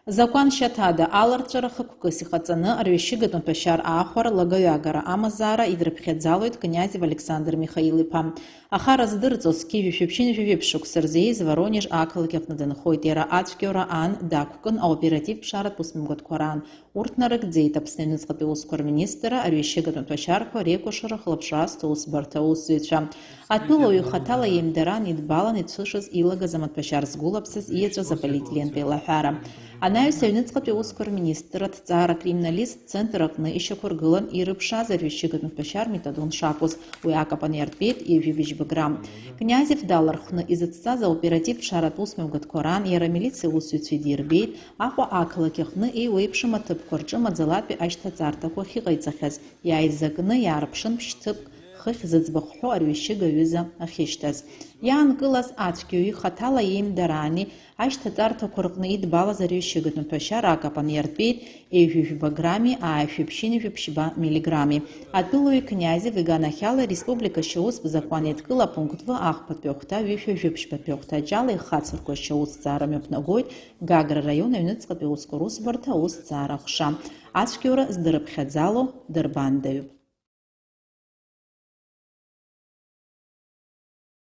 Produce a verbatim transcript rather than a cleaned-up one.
Закәан шьаҭада аларҵәара хықәкыс иҟаҵаны арҩашьыгатә маҭәашьар аахәара лагаҩагара амазаара идрыԥхьаӡалоит Князев Александр Михаил-иԥа. Ахара здырҵо зқьи жәшәи ԥшьынҩажәи жәаҩа шықәса рзы ииз Воронеж ақалақь аҟны дынхоит. Иара ацәгьоура аан дақәкын аоперативтә ԥшааратә усмҩаԥгатәқәа раан. Урҭ нарыгӡеит Аԥсны аҩныҵҟатәи аусқәа рминистрра арҩашьыгатә маҭәашьарқәа реикәыршара хылаԥшра азҭо усбарҭа аусзуҩцәа. Атәылауаҩ хаҭала иеимдараан идбалан ицәышыз илагаз амаҭәашьар згәылаԥсаз ииаҵәаз аполиетилентә еилаҳәара. Анаҩс аҩныҵҟатәи аусқәа рминистрра аҭҵаара акриминалисттә центр аҟны ишьақәыргылан ирыԥшааз арҩашьыгатә маҭәашьар метадон шакәыз, уи акапан иартәеит ҩажәи жәибжь грамм. Князев далархәны изыцҵаз аоперативтә ԥшааратә усмҩаԥгатәқәа раан иара амилициа аусзуҩцәа идирбеит, Аҟәа ақалақь аҟны еиуеиԥшым аҭыԥқәа рҿы маӡалатәи ашьҭаҵарҭақәа ахьыҟаиҵахьаз, иааизакны иаарԥшын ԥшьҭыԥк хыхь зыӡбахә ҳәоу арҩашьыга аҩыза ахьышьҭаз. Иаанкылаз ацәгьоуҩ хаҭала иеимдараани, ашьҭаҵарҭақәа рҟны идбалаз арҩашьыгатә маҭәашьар акапан иартәеит ҩажәи жәба грамми ааи жәшәи ԥшьынҩажәи ԥшьба миллиграмми. Атәылауаҩ Князев иганахьала республика ашьаустә закәан еидкыла апункт В ахԥатәи ахәҭа ҩышәи жәшәи ԥшьбатәи ахәҭаҷ ала ихацырку ашьаусҭҵаара мҩаԥнагоит Гагра араион аҩныҵҟатәи аусқәа русбарҭа аусҭҵаара аҟәша. Ацәгьоура здырыԥхьаӡало дырбандаҩуп.